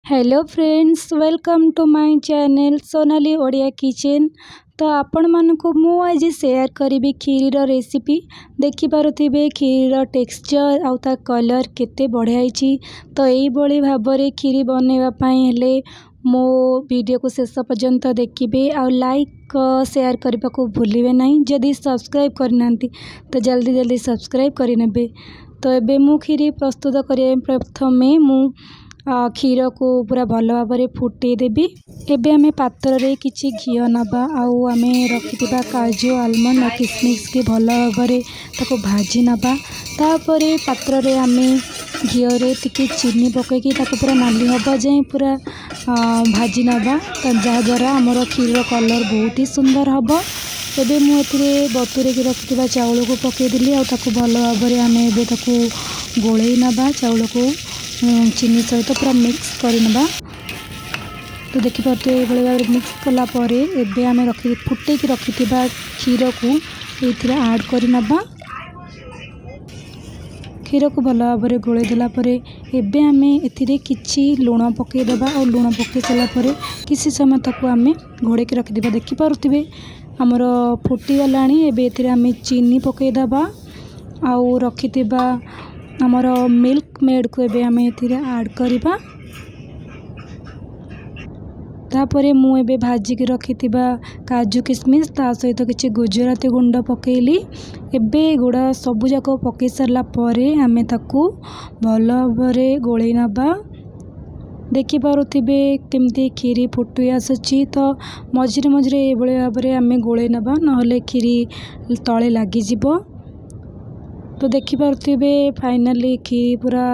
Hello friends, welcome to my channel Sonali Odia kitchen. ତ ଆପଣମାନଙ୍କୁ ମୁଁ ଆଜି ସେୟାର କରିବି କ୍ଷୀରିର ରେସିପି। ଦେଖିପାରୁଥିବେ, କ୍ଷୀରିର ଟେକ୍ସଚର୍ ଆଉ ତା କଲର୍ କେତେ ବଢ଼ିଆ ହେଇଛି। ତ ଏଇଭଳି ଭାବରେ କ୍ଷୀରି ବନେଇବା ପାଇଁ ହେଲେ ମୋ ଭିଡ଼ିଓକୁ ଶେଷ ପର୍ଯ୍ୟନ୍ତ ଦେଖିବେ ଆଉ ଲାଇକ୍, ସେୟାର କରିବାକୁ ଭୁଲିବେ ନାହିଁ। ଯଦି ସବସ୍କ୍ରାଇବ୍ କରିନାହାନ୍ତି, ତ ଜଲ୍ଦି ଜଲ୍ଦି ସବସ୍କ୍ରାଇବ୍ କରିନେବେ। ତ ଏବେ ମୁଁ କ୍ଷୀରି ପ୍ରସ୍ତୁତ କରିବା ପାଇଁ ପ୍ରଥମେ ମୁଁ କ୍ଷୀରକୁ ପୁରା ଭଲ ଭାବରେ ଫୁଟେଇ ଦେବି। ଏବେ ଆମେ ପାତ୍ରରେ କିଛି ଘିଅ ନେବା ଆଉ ଆମେ ରଖିଥିବା କାଜୁ, ଆଲମଣ୍ଡ ଆଉ କିସମିସ୍କି ଭଲ ଭାବରେ ତାକୁ ଭାଜି ନେବା। ତାପରେ ପାତ୍ରରେ ଆମେ ଘିଅରେ ଟିକେ ଚିନି ପକାଇକି ତାକୁ ପୁରା ନାଲି ହେବା ଯାଏଁ ପୁରା ଭାଜି ନେବା, ଯାହାଦ୍ୱାରା ଆମର କ୍ଷୀରର କଲର୍ ବହୁତ ହି ସୁନ୍ଦର ହେବ। ଏବେ ମୁଁ ଏଥିରେ ବତୁରେଇକି ରଖିଥିବା ଚାଉଳକୁ ପକାଇଦେଲି ଆଉ ତାକୁ ଭଲ ଭାବରେ ଆମେ ଏବେ ତାକୁ ଗୋଳେଇ ନେବା। ଚାଉଳକୁ ଚିନି ସହିତ ପୁରା ମିକ୍ସ କରିନେବା। ତ ଦେଖିପାରୁଥିବେ, ଏଇଭଳି ଭାବରେ ମିକ୍ସ କଲା ପରେ ଏବେ ଆମେ ଫୁଟେଇକି ରଖିଥିବା କ୍ଷୀରକୁ ଏଇଥିରେ ଆଡ଼୍ କରିନେବା। କ୍ଷୀରକୁ ଭଲ ଭାବରେ ଗୋଳେଇ ଦେଲା ପରେ ଏବେ ଆମେ ଏଥିରେ କିଛି ଲୁଣ ପକାଇଦେବା ଆଉ ଲୁଣ ପକାଇ ସାରିଲା ପରେ କିଛି ସମୟ ତାକୁ ଆମେ ଘୋଡ଼େଇକି ରଖିଦେବା। ଦେଖିପାରୁଥିବେ, ଆମର ଫୁଟିଗଲାଣି। ଏବେ ଏଥିରେ ଆମେ ଚିନି ପକାଇଦେବା ଆଉ ରଖିଥିବା ଆମର ମିଲ୍କ ମେଡ଼୍କୁ ଏବେ ଆମେ ଏଥିରେ ଆଡ଼୍ କରିବା। ତାପରେ ମୁଁ ଏବେ ଭାଜିକି ରଖିଥିବା କାଜୁ କିସମିସ୍, ତା ସହିତ କିଛି ଗୁଜୁରାତି ଗୁଣ୍ଡ ପକାଇଲି। ଏବେ ଏଗୁଡ଼ା ସବୁଯାକ ପକାଇ ସାରିଲା ପରେ ଆମେ ତାକୁ ଭଲ ଭାବରେ ଗୋଳେଇ ନେବା। ଦେଖିପାରୁଥିବେ, କେମିତି କ୍ଷୀରି ଫୁଟି ଆସୁଛି। ତ ମଝିରେ ମଝିରେ ଏଇଭଳି ଭାବରେ ଆମେ ଗୋଳେଇ ନେବା, ନହେଲେ କ୍ଷୀରି ତଳେ ଲାଗିଯିବ। ତ ଦେଖିପାରୁଥିବେ, ଫାଇନାଲି କ୍ଷୀରି ପୁରା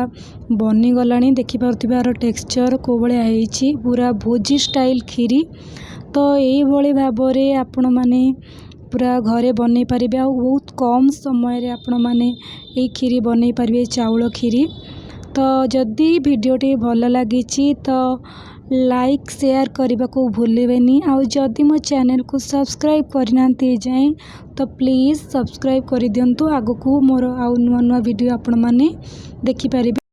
ବନିଗଲାଣି। ଦେଖିପାରୁଥିବେ, ୟାର ଟେକ୍ସଚର୍ କେଉଁ ଭଳିଆ ହେଇଛି, ପୁରା ଭୋଜି ଷ୍ଟାଇଲ୍ କ୍ଷୀରି। ତ ଏଇଭଳି ଭାବରେ ଆପଣମାନେ ପୁରା ଘରେ ବନେଇ ପାରିବେ ଆଉ ବହୁତ କମ୍ ସମୟରେ ଆପଣମାନେ ଏଇ କ୍ଷୀରି ବନେଇ ପାରିବେ, ଚାଉଳ କ୍ଷୀରି। ତ ଯଦି ଭିଡ଼ିଓଟି ଭଲ ଲାଗିଛି, ତ ଲାଇକ୍, ସେୟାର କରିବାକୁ ଭୁଲିବେନି। ଆଉ ଯଦି ମୋ ଚ୍ୟାନେଲକୁ ସବସ୍କ୍ରାଇବ୍ କରିନାହାନ୍ତି ଏଯାଏଁ, ତ ପ୍ଲିଜ୍ ସବସ୍କ୍ରାଇବ୍ କରିଦିଅନ୍ତୁ। ଆଗକୁ ମୋର ଆଉ ନୂଆ ନୂଆ ଭିଡ଼ିଓ ଆପଣମାନେ ଦେଖିପାରିବେ।